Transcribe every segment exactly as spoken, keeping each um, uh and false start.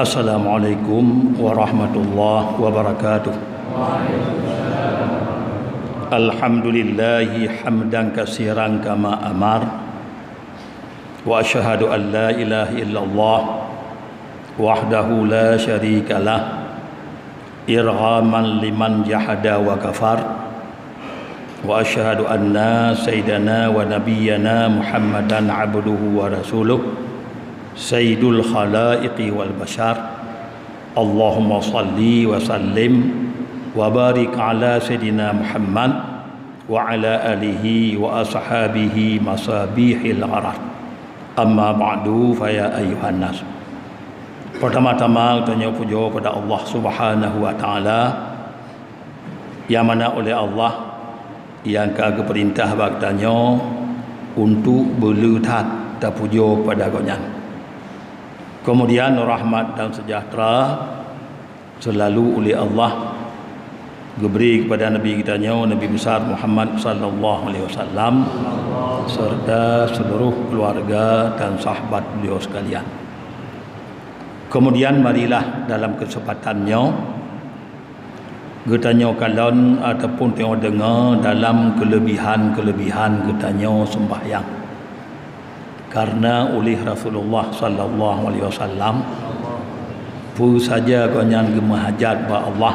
Assalamualaikum warahmatullahi wabarakatuh. Alhamdulillahi hamdan katsiran kama amar. Wa asyhadu an la ilaha illallah wahdahu la syarikalah, irghaman liman jahada wa kafar. Wa asyhadu anna sayyidana wa nabiyyana Muhammadan abduhu wa rasuluh, sayyidul khalaiqi wal bashar. Allahumma shalli wa sallim wa barik ala sayyidina Muhammad wa ala alihi wa ashabihi masabihil gharar. Amma ba'du, fa ya ayyuhan nas. Pertama-tama, geutanyoe pujoe pada Allah Subhanahu wa Ta'ala, nyang mana oleh Allah nyang ka geupeurintah bak tanyoe untuk beuleutat tapujoe kepada Gobnyan. Kemudian, rahmat dan sejahtera selalu uleh Allah geubri kepada Nabi geutanyoe, Nabi Besar Muhammad sallallahu alaihi wasallam, serta seluruh keluarga dan sahabat beliau sekalian. Kemudian, marilah dalam kesempatan nyoe geutanyoe kalon ataupun tanyoe deungoe dalam keulebihan-keulebihan geutanyoe seumbahyang. Karena uleh Rasulullah sallallahu alaihi wasallam, peue saja gobnyan geumeuhajat bak Allah,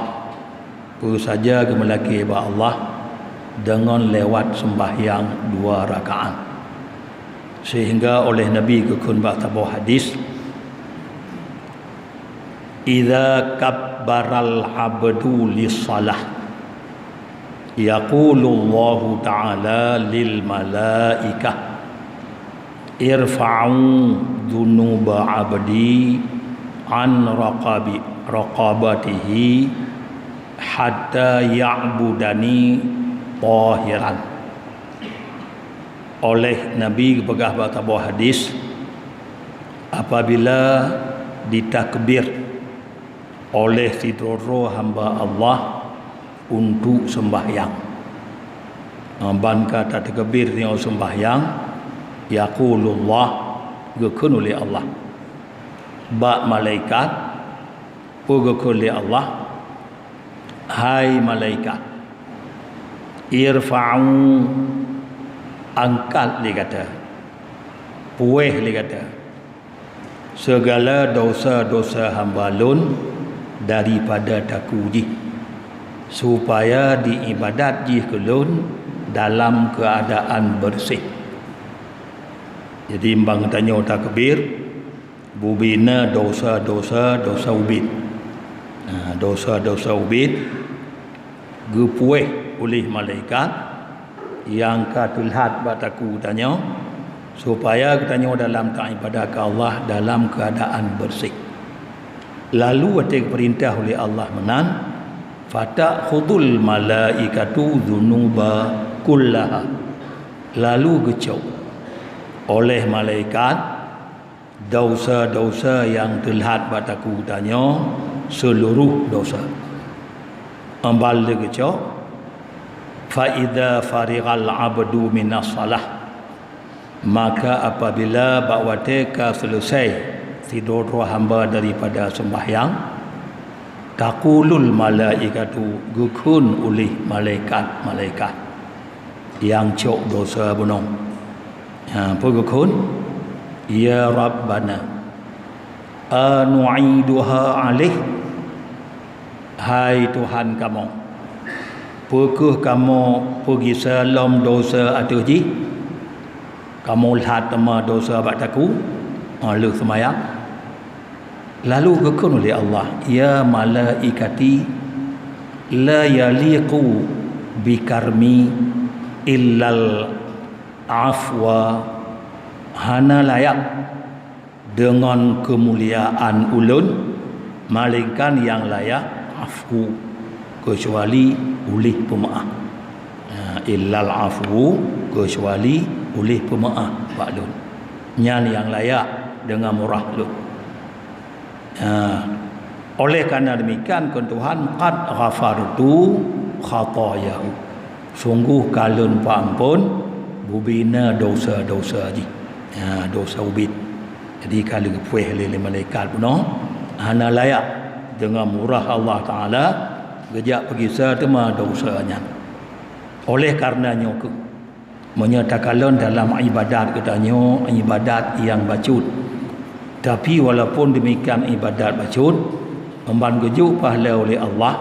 peue saja geumeulakée bak Allah deungon lewat seumbahyang dua rakaat. Sehingga oleh Nabi geukheun bak saboh hadis, "Idza kabbaral abdu lis-shalah, yaqulullahu ta'ala lil malaikah, irfa'u dzunuba abdi an raqabi, raqabatihi hatta ya'budani tahiran." Oleh Nabi geupeugah bak saboh hadis, apabila ditakbir oleh sidroe-droe hamba Allah untuk seumbahyang, ban ka tatakbir nyoe seumbahyang, yaqulullah, geukheun uleh Allah bak malaikat, peue geukheun lé Allah, "Hai malaikat, irfa'u, angkat lé gata, puweh lé gata, segala dosa-dosa hamba lôn daripada takue jih, supaya diibadat jih keu lôn dalam keuadaan beureuséh." Jadi, ban tanyoe takbir, bubena dosa-dosa, dosa ubit. Nah, dosa-dosa ubit geupuweh uleh malaikat nyang ka teulhat bak takue tanyoe, supaya geutanyoe dalam taibadah keu Allah dalam keuadaan beureuséh. Lalu watée geupeurintah uleh Allah meunan, "Fata'khudul malaikatu dzunuba kullaha." Lalu geucok oleh malaikat dosa-dosa nyang teulhat bak takue tanyoe, seuluroh dosa. Ambal lé geucok, "Fa idza farighal abdu minas shalah," maka apabila bak watée ka seuleusai sidroe-droe hamba daripada seumbahyang, taqulul malaikatu, geukheun uleh malaikat-malaikat nyang cok dosa bunoe. Ha, peue geukheun? "Ya Rabbana, anu'iduha alaih?" Hai Tuhan kamoe, peu kheueh kamoe peugisa lom dosa ateueh jih? Kamoe lhat teuma dosa bak takue, ha, lheueh seumayang? Lalu geukheun lé Allah, "Ya malaikati, la yaliqu bikarmi illal afwa," hana layak deungon keumuliaan ulôn, malengkan nyang layak afu, keucuali uleh peumeu'ah. Ha, illal afu, keucuali uleh peumeu'ah bak lôn. Nyan nyang layak deungon murah lôn. Ha, oleh karena demikian, kheun Tuhan, "Qad ghafartu khatayahu." Sunggoh ka lôn peuamphon bubena dosa-dosa jih. Ha, dosa ubit. Jadi, ka lheueh geupuweh lé, lé malaikat bunoe. hana layak deungon murah Allah Taala geujak peugisa teuma desya nyan. Oleh kareuna nyoe kheueh, meunyoe takalon dalam ibadat geutanyoe ibadat nyang bacut, tapi walaupun demikian ibadat bacut, ban geujok pahala uleh Allah,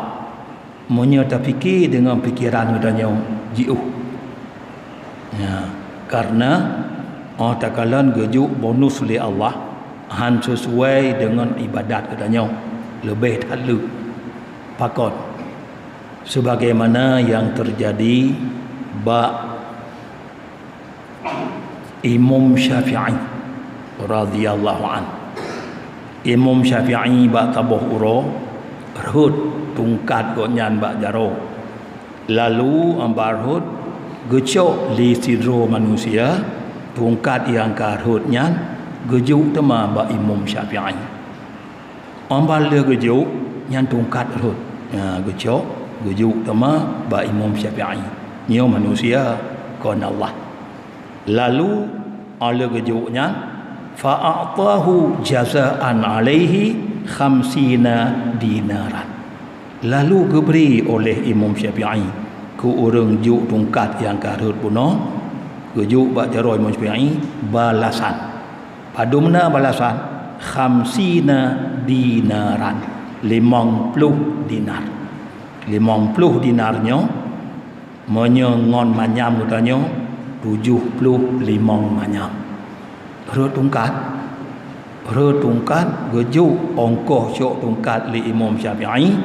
meunyoe tapike deungon pikeran geutanyoe jiôh. Ya, kareuna, oh, takalon geujok bonus lé Allah han sesuai deungon ibadat geutanyoe, leubeh that le. Pakon? Sebagaimana nyang teujadi bak Imam Syafi'i radhiyallahu anhu. Imam Syafi'i bak saboh uroe rhot tungkat gobnyan bak jaroe. Lalu ban rhot geucok lé sidroe manusia tungkat nyang ka rhot nyan geujok teuma bak Imam Syafi'i. Ban lheueh geujok nyan tungkat rhot. Ha, geucok, geujok teuma bak Imam Syafi'i. Nyoe manusia kon Allah. Lalu, óh lheueh geujok nyan, fa a'tahu jazaan alaihi khamsina dinaran. Lalu geubri oleh Imam Syafi'i keu ureuëng jok tungkat nyang ka rhot bunoe, geujok bak jaroe Imam Syafi'i balasan. Padum na balasan? Khamsina dinaran, limong ploh dinar. Limong ploh dinar nyoe, meunyoe ngon manyam geutanyoe, tujoh ploh limong manyam. Rhot tungkat, rhot tungkat geujok ongkoh cok tungkat lé Imam Syafi'i,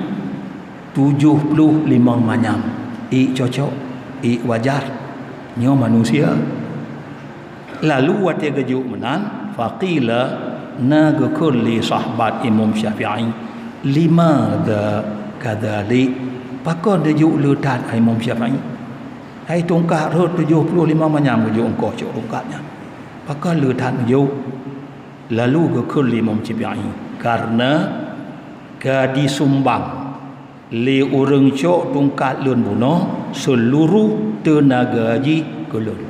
tujoh ploh limong manyam. Ék cocok, ék wajar. Nyoe manusia. Lalu watée geujok meunan, faqila, na geukheun lé sahabat Imam Syafi'i, "Limadza kadzalik?" Pakon geujok le that, hai Imam Syafi'i? Hai tungkat rhot tujoh ploh limong manyam geujok ongkoh cok tungkat nyan. Pakon le that geujok? Lalu geukheun lé Imam Syafi'i, "Kareuna ka disumbang lé ureuëng cok tungkat lôn bunoe seuluroh teunaga jih keu lôn."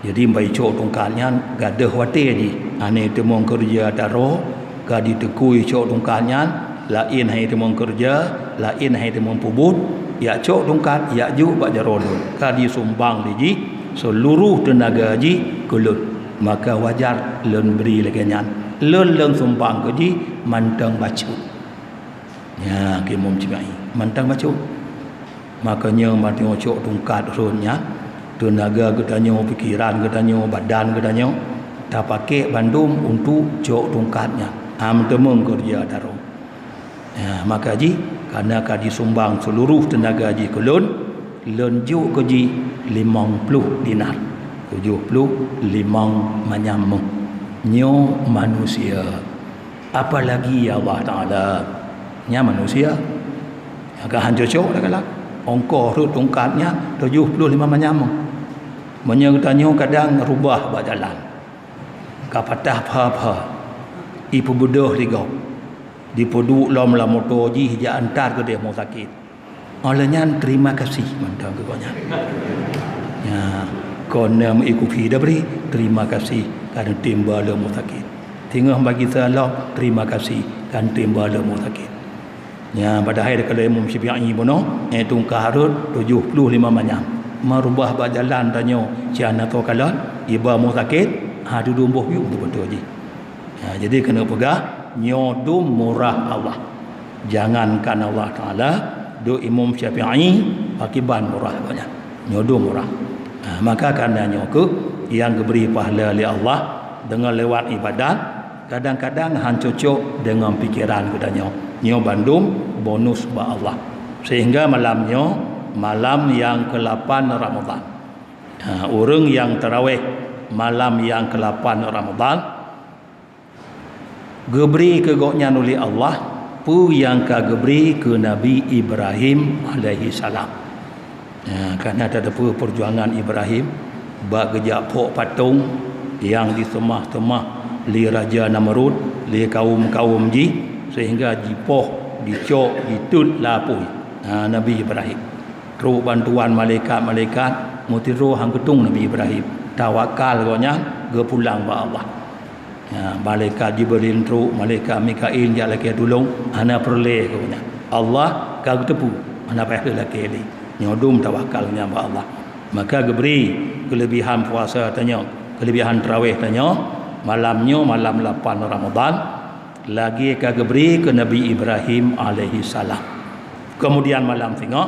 Jadi, ban cok tungkat nyan gadôh watée jih, hana teumong keureuja daroe, ka jiteukui cok tungkat nyan, laén hana teumong keureuja, laén hana teumong peubuet, jak cok tungkat, jak jok bak jaroe lôn, ka jisumbang lé jih seuluroh teunaga jih keu lôn. Maka wajar lôn bri lagée nyan. Lôn, lôn sumbang keu jih mantong bacut. Nyan keu Imam Syafi'i, mantong bacut. Maka nyoe, mantong cok tungkat rhot nyan, teunaga geutanyoe, pikeran geutanyoe, badan geutanyoe, tapakék bandum untuk cok tungkat nyan. Hana teumong keureuja daroe. Ya, maka jih, kareuna ka jisumbang seuluroh teunaga jih keu lôn, lôn jok keu jih limong ploh dinar, tujoh ploh limong manyam méuh. Nyoe manusia. Apalagi ya Allah Taala, nyan manusia. Nyang ka han cocok dah galak. Ongkoh rhot tungkat nyan tujoh ploh limong manyam méuh. Meunyoe geutanyoe kadang rubah bak jalan, ka patah pha-pha, ipeubeudôh lé gob, dipeuduek lom lam moto jih jak antar keudeh rumoh sakét. Óh lheueh nyan, terima kasih mantong keu gobnyan. Ya, kon na meu kupi dah bri, terima kasih ka neutem ba lé rumoh sakét. Teungoh bagi salom, terima kasih ka neutem ba lé rumoh sakét. Ya, padahai dah kalau Imam Syafi'i bunoe, eh, tungkat rhot tujoh ploh limong manyam. Meurubah bak jalan tanyoe, siat na tô kalon, iba rumoh sakét, ha, dudoe boh yuem teubeutôi jih. Ha, jadi keuneuk peugah, nyoe dum murah Allah. Jangankan Allah Taala, dum Imam Syafi'i pakiban murah gobnyan. Nyoe dum murah. Ha, maka kareuna nyoe kheueh nyang geubri pahala lé Allah deungon lewat ibadat, kadang-kadang han cocok deungon pikeran geutanyoe. Nyoe bandum bonus bak Allah. Sehingga malam nyoe, malam nyang keulapan Ramadhan. Ha, ureuëng nyang taraweh malam nyang keulapan Ramadhan, geubri keu gobnyan uleh Allah peue nyang ka geubri keu Nabi Ibrahim alaihissalam. Ya, kareuna tateupeue peujuangan Ibrahim bak geujak phok patong nyang diseumah-seumah lé Raja Namrud, lé kawöm-kawöm jih, sehingga jipoh, jicok, jitot lé apui. Ha, Nabi Ibrahim. Trok bantuan malaikat-malaikat, meusidroe han geutueng Nabi Ibrahim. Tawakal gobnyan, geupulang bak Allah. Ya, malaikat Jibril trok, malaikat Mikail jak lakée tulông, hana peureulée keu nyan. Allah ka geuteupeue, hana payah lakée lé. Nyoe dum tawakal nyan bak Allah. Maka geubri keulebihan puasa tanyoe, keulebihan tarawih tanyoe, malam nyoe malam lapan Ramadan, lagée ka geubri keu Nabi Ibrahim alaihissalam. Keumudian malam singoh,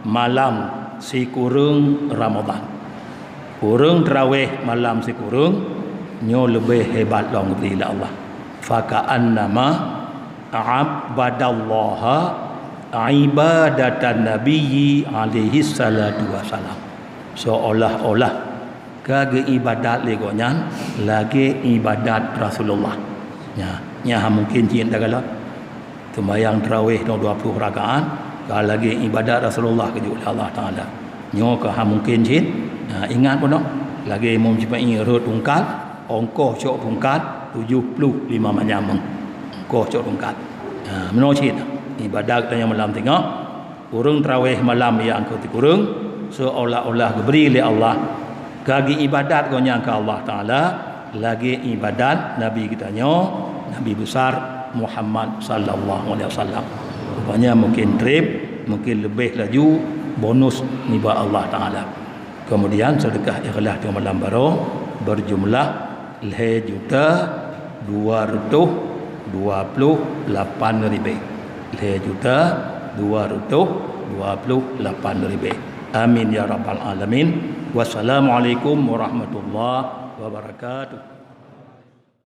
malam sikureueng Ramadan. Ureuëng tarawih malam sikureueng, nyoe leubeh hebat lom geubri lé Allah. Faka'annama abadallaha ibadatan nabiyyi alaihi salatu wassalam. Seolah-olah ka geuibadat lé gobnyan lagée ibadat Rasulullah. Nya, nya hana mungken cit tagalak. Seumayang tarawih nyoe dua ploh rakaat, ka lagée ibadat Rasulullah geujok lé Allah Taala. Nyoe ka hana mungken cit. Ha, ingat peunoh, lagée Imam Syafi'i rhot tungkat, ongkoh cok tungkat tujoh ploh lima manyam. Ongkoh cok tungkat. Ha, meunoe cit ibadat tanyoe malam singoh. Ureuëng tarawih malam nyang keu sikureueng, seolah-olah geubri lé Allah ka geuibadat gobnyan keu Allah Taala, lagée ibadat Nabi geutanyoe, Nabi Besar Muhammad sallallahu alaihi wasallam. Rupanya mungken treb, mungken leubeh laju bonus nibak Allah Taala. Keumudian, seudeukah ikhlas di malam baroe beujumlah lhée juta dua reutôh dua ploh lapan ribée. Lhée juta dua reutôh dua ploh lapan ribée. Amin ya rabbal alamin. Wassalamualaikum warahmatullahi wabarakatuh.